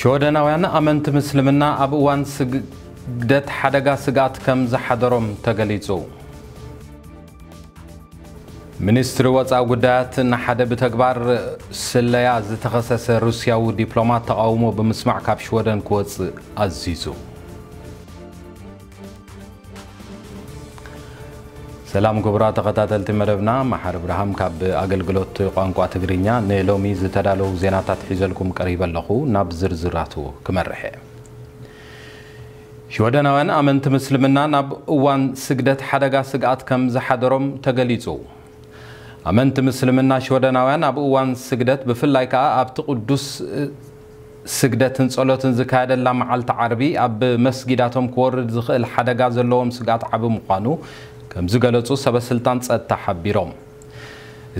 ሽወደናውያን ኣመንቲ ምስልምና ኣብ እዋን ስግደት ሓደጋ ስግኣት ከም ዝሓደሮም ተገሊጹ። ሚኒስትሪ ወጻኢ ጉዳያት ንሓደ ብተግባር ስለያ ዝተኸሰሰ ሩስያዊ ዲፕሎማት ተቓውሞ ብምስማዕ ካብ ሽወደን ክወጽእ ኣዚዙ። ሰላም ክቡራት ተኸታተልቲ መደብና፣ መሓሪ ብርሃም ካብ ኣገልግሎት ቋንቋ ትግርኛ ንሎሚ ዝተዳለዉ ዜናታት ሒዘልኩም ቀሪበ ኣለኹ። ናብ ዝርዝራቱ ክመርሕ እየ። ሽወደናውያን ኣመንቲ ምስልምና ናብ እዋን ስግደት ሓደጋ ስግኣት ከም ዝሓደሮም ተገሊጹ። ኣመንቲ ምስልምና ሽወደናውያን ኣብ እዋን ስግደት፣ ብፍላይ ከኣ ኣብቲ ቅዱስ ስግደትን ጸሎትን ዝካየደላ መዓልቲ ዓርቢ፣ ኣብ መስጊዳቶም ክወርድ ዝኽእል ሓደጋ ዘለዎም ስግኣት ዓቢ ምዃኑ ከም ዝገለጹ ሰበ ስልጣን ጸጥታ ሓቢሮም።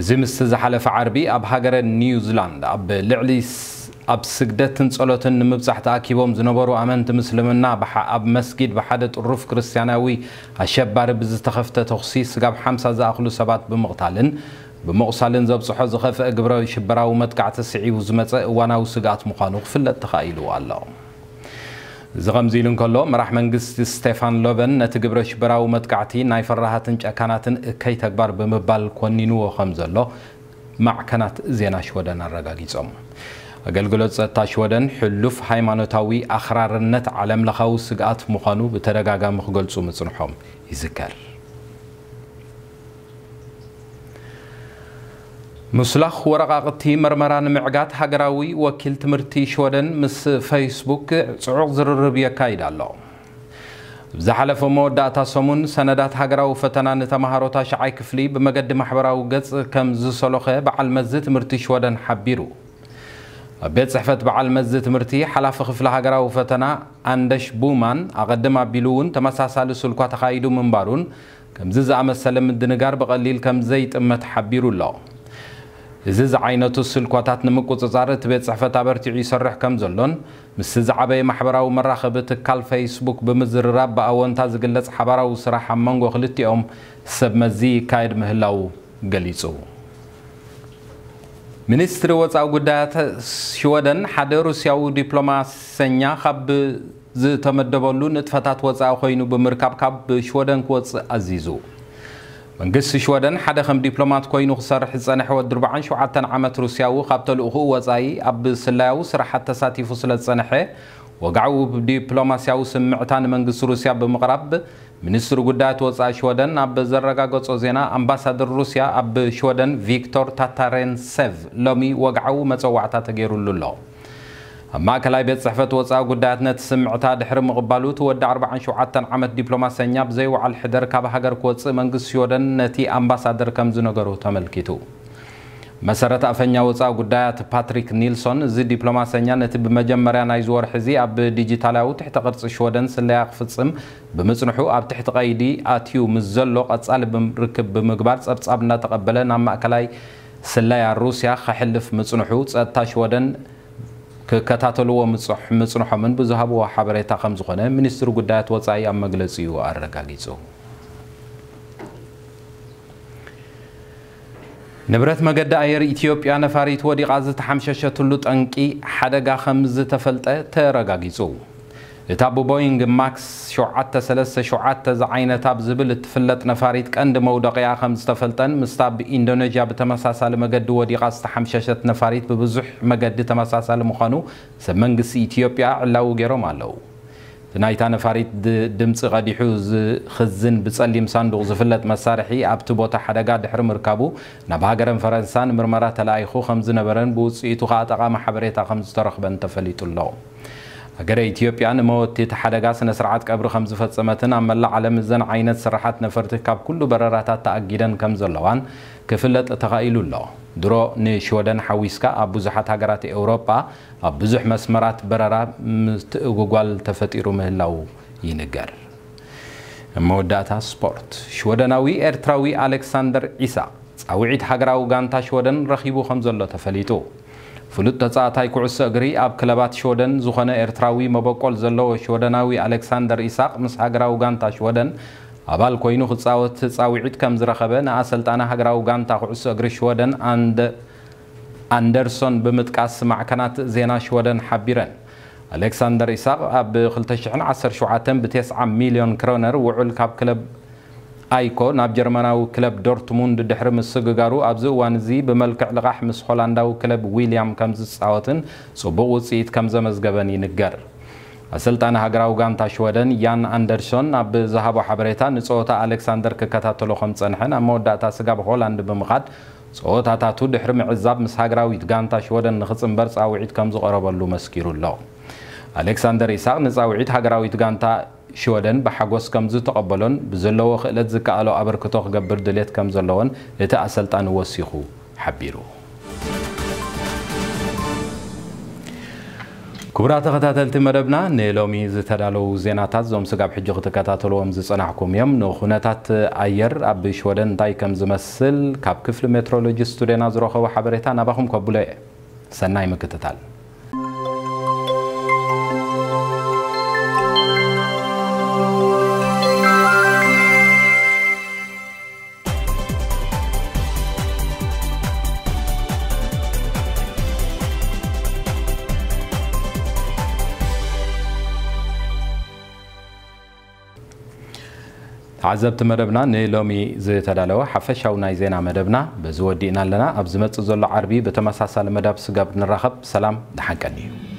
እዚ ምስቲ ዝሓለፈ ዓርቢ ኣብ ሃገረ ኒውዚላንድ ኣብ ልዕሊ ስ-፣ ኣብ ስግደትን ጸሎትን ንምብጻሕ ተኣኪቦም ዝነበሩ ኣመንቲ ምስልምና ብሓ-፣ ኣብ መስጊድ ብሓደ ጥሩፍ ክርስትያናዊ ኣሸባሪ ብዝተኸፍተ ተኹሲ ስጋብ ሓምሳ ዝኣኽሉ ሰባት ብምቕታልን ብምቑሳልን ዘብጽሖ ዝኸፍአ ግብረ ሽበራዊ መጥቃዕቲ ስዒቡ ዝመጸ እዋናዊ ስግኣት ምዃኑ ክፍለጥ ተኻኢሉ ኣሎ። እዚ ከምዚ ኢሉ እንከሎ፣ መራሕ መንግስቲ ስቴፋን ሎቨን ነቲ ግብረ ሽበራዊ መጥቃዕቲ ናይ ፈራሃትን ጨካናትን እከይ ተግባር ብምባል ኮኒንዎ ከም ዘሎ ማዕከናት ዜና ሽወደን ኣረጋጊጾም። ኣገልግሎት ጸጥታ ሽወደን ሕሉፍ ሃይማኖታዊ ኣኽራርነት ዓለምለኻዊ ስግኣት ምዃኑ ብተደጋጋሚ ክገልጹ ምጽንሖም ይዝከር። ምስላኽ ወረቓቕቲ መርመራ ንምዕጋት ሃገራዊ ወኪል ትምህርቲ ሽወደን ምስ ፌስቡክ ጽዑቕ ዝርርብ የካይድ ኣሎ። ኣብ ዝሓለፈ መወዳእታ ሰሙን ሰነዳት ሃገራዊ ፈተና ንተማሃሮ ታሽዓይ ክፍሊ ብመገዲ ማሕበራዊ ገጽ ከም ዝሰሎኸ በዓል መዚ ትምህርቲ ሽወደን ሓቢሩ። ኣብ ቤት ጽሕፈት በዓል መዚ ትምህርቲ ሓላፊ ክፍሊ ሃገራዊ ፈተና ኣንደሽ ቡማን ኣቐድም ኣቢሉ እውን ተመሳሳሊ ስልኳ ተኻይዱ ምንባሩን ከምዚ ዝኣመሰለ ምድንጋር ብቐሊል ከም ዘይጥመት ሓቢሩ ኣሎ። እዚ ዝዓይነቱ ስልኳታት ንምቁጽጻር እቲ ቤት ጽሕፈት ኣበርቲዑ ይሰርሕ ከም ዘሎን ምስቲ ዝዓበየ ማሕበራዊ መራኸቢ ትካል ፌስቡክ ብምዝርራብ ብኣወንታ ዝግለጽ ሓባራዊ ስራሕ ኣብ መንጎ ክልቲኦም ሰብ መዚ ይካየድ ምህላዉ ገሊጹ። ሚኒስትሪ ወጻኢ ጉዳያት ሽወደን ሓደ ሩስያዊ ዲፕሎማሰኛ ካብ ዝተመደበሉ ንጥፈታት ወጻኢ ኮይኑ ብምርካብ ካብ ሽወደን ክወጽእ ኣዚዙ። መንግስቲ ሽወደን ሓደ ከም ዲፕሎማት ኮይኑ ክሰርሕ ዝጸንሐ ወዲ ኣርባዓን ሸውዓተን ዓመት ሩስያዊ ካብ ተልእኾኡ ወጻኢ ኣብ ስለያዊ ስራሓት ተሳቲፉ ስለ ዝጸንሐ ወግዓዊ ዲፕሎማስያዊ ስምዕታ ንመንግስቲ ሩስያ ብምቕራብ ሚኒስትሪ ጉዳያት ወጻኢ ሽወደን ኣብ ዘረጋገጾ ዜና፣ ኣምባሳደር ሩስያ ኣብ ሽወደን ቪክቶር ታታሬንሴቭ ሎሚ ወግዓዊ መጸዋዕታ ተገይሩሉ ኣሎ። ኣብ ማእከላይ ቤት ጽሕፈት ወጻኢ ጉዳያት ነቲ ስምዕታ ድሕሪ ምቕባሉ፣ እቲ ወዲ ኣርባዓን ሸውዓተን ዓመት ዲፕሎማሰኛ ብዘይ ወዓል ሕደር ካብ ሃገር ክወጽእ መንግስቲ ሽወደን ነቲ ኣምባሳደር ከም ዝነገሮ ተመልኪቱ። መሰረት ኣፈኛ ወጻኢ ጉዳያት ፓትሪክ ኒልሶን፣ እዚ ዲፕሎማሰኛ ነቲ ብመጀመርያ ናይዚ ወርሒ እዚ ኣብ ዲጂታላዊ ትሕተ ቅርጺ ሽወደን ስለያ ክፍጽም ብምጽንሑ ኣብ ትሕቲ ቀይዲ ኣትዩ ምስ ዘሎ ቀጻሊ ብም-፣ ርክብ ብምግባር ጸብጻብ እናተቐበለ ናብ ማእከላይ ስለያ ሩስያ ከሕልፍ ምጽንሑ ጸጥታ ሽወደን ክከታተልዎ ምጽሕ-፣ ምጽንሖምን ብዝሃብዎ ሓበሬታ ከም ዝኾነ ሚኒስትሪ ጉዳያት ወጻኢ ኣብ መግለጺኡ ኣረጋጊጹ። ንብረት መገዲ ኣየር ኢትዮጵያ ነፋሪት ወዲቓ ዝተሓምሸሸትሉ ጠንቂ ሓደጋ ከም ዝተፈልጠ ተረጋጊጹ። እታ ብቦይንግ ማክስ ሸውዓተ ሰለስተ ሸውዓተ ዝዓይነታ ብዝብል እትፍለጥ ነፋሪት ቀንዲ መውደቂኣ ከም ዝተፈልጠን ምስታ ኣብ ኢንዶኔዥያ ብተመሳሳሊ መገዲ ወዲቓ ዝተሓምሸሸት ነፋሪት ብብዙሕ መገዲ ተመሳሳሊ ምዃኑ ሰብ መንግስቲ ኢትዮጵያ ዕላዊ ገይሮም ኣለዉ። እቲ ናይታ ነፋሪት ድ-፣ ድምጺ ቀዲሑ ዝኽዝን ብጸሊም ሳንዱቕ ዝፍለጥ መሳርሒ ኣብቲ ቦታ ሓደጋ ድሕሪ ምርካቡ ናብ ሃገረን ፈረንሳ ንምርመራ ተላኢኹ ከም ዝነበረን ብውጽኢቱ ከኣ ጠቓሚ ሓበሬታ ከም ዝተረኽበን ተፈሊጡ ኣሎ። ሃገረ ኢትዮጵያ ንመወቲ እቲ ሓደጋ ስነ ስርዓት ቀብሪ ከም ዝፈጸመትን ኣብ መላእ ዓለም እዘን ዓይነት ስራሓት ነፈርቲ ካብ ኩሉ በረራታት ተኣጊደን ከም ዘለዋን ክፍለጥ ተኻኢሉ ኣሎ። ድሮ ንሽወደን ሓዊስካ ኣብ ብዙሓት ሃገራት ኤውሮጳ ኣብ ብዙሕ መስመራት በረራ ምትእጉጓል ተፈጢሩ ምህላዉ ይንገር። ኣብ መወዳእታ ስፖርት፣ ሽወደናዊ ኤርትራዊ ኣሌክሳንደር ኢሳቕ ጻውዒት ሃገራዊ ጋንታ ሽወደን ረኺቡ ከም ዘሎ ተፈሊጡ። ፍሉጥ ተጻዋታይ ኩዕሶ እግሪ ኣብ ክለባት ሽወደን ዝኾነ ኤርትራዊ መበቆል ዘለዎ ሽወደናዊ ኣሌክሳንደር ኢሳቕ ምስ ሃገራዊ ጋንታ ሽወደን ኣባል ኮይኑ ክጻወት ጻውዒት ከም ዝረኸበ ንኣሰልጣኒ ሃገራዊ ጋንታ ኩዕሶ እግሪ ሽወደን ኣንደ-፣ ኣንደርሶን ብምጥቃስ ማዕከናት ዜና ሽወደን ሓቢረን። ኣሌክሳንደር ኢሳቕ ኣብ ክልተ ሽሕን ዓሰርተ ሸውዓተን ብ9ሚልዮን ክሮነር ውዑል ካብ ክለብ ኣይኮ ናብ ጀርመናዊ ክለብ ዶርትሙንድ ድሕሪ ምስግጋሩ፣ ኣብዚ እዋን እዚ ብመልክዕ ልቓሕ ምስ ሆላንዳዊ ክለብ ዊልያም ከም ዝጻወትን ጽቡቕ ውጽኢት ከም ዘመዝገበን ይንገር። ኣሰልጣኒ ሃገራዊ ጋንታ ሽወደን ያን ኣንደርሶን ኣብ ዝሃቦ ሓበሬታ፣ ንጸወታ ኣሌክሳንደር ክከታተሎ ከም ዝጸንሐን ኣብ መወዳእታ ስጋብ ሆላንድ ብምኻድ ጸወታታቱ ድሕሪ ምዕዛብ ምስ ሃገራዊት ጋንታ ሽወደን ንኽጽንበር ጻውዒት ከም ዝቐረበሉ መስኪሩ ኣሎ። ኣሌክሳንደር ኢሳቕ ንጻውዒት ሃገራዊት ጋንታ ሽወደን ብሓጎስ ከም ዝተቐበሎን ብዘለዎ ክእለት ዝከኣሎ ኣበርክቶ ክገብር ድሌት ከም ዘለዎን እቲ ኣሰልጣኒ ወሲኹ ሓቢሩ። ክቡራት ተኸታተልቲ መደብና፣ ንሎሚ ዝተዳለዉ ዜናታት እዞም ስጋብ ሕጂ ክትከታተልዎም ዝጸናሕኩም እዮም። ንኹነታት ኣየር ኣብ ሽወደን እንታይ ከም ዝመስል ካብ ክፍሊ ሜትሮሎጂ ስቱድዮና ዝረኸቦ ሓበሬታ ናባኹም ከብሎ እየ። ሰናይ ምክትታል። ተዓዘብቲ መደብና፣ ንሎሚ ዝተዳለወ ሓፈሻዊ ናይ ዜና መደብና በዚ ወዲእና ኣለና። ኣብ ዝመጽእ ዘሎ ዓርቢ ብተመሳሳሊ መደብ ስጋብ ንራኸብ፣ ሰላም፣ ደሓን ቀንዩ።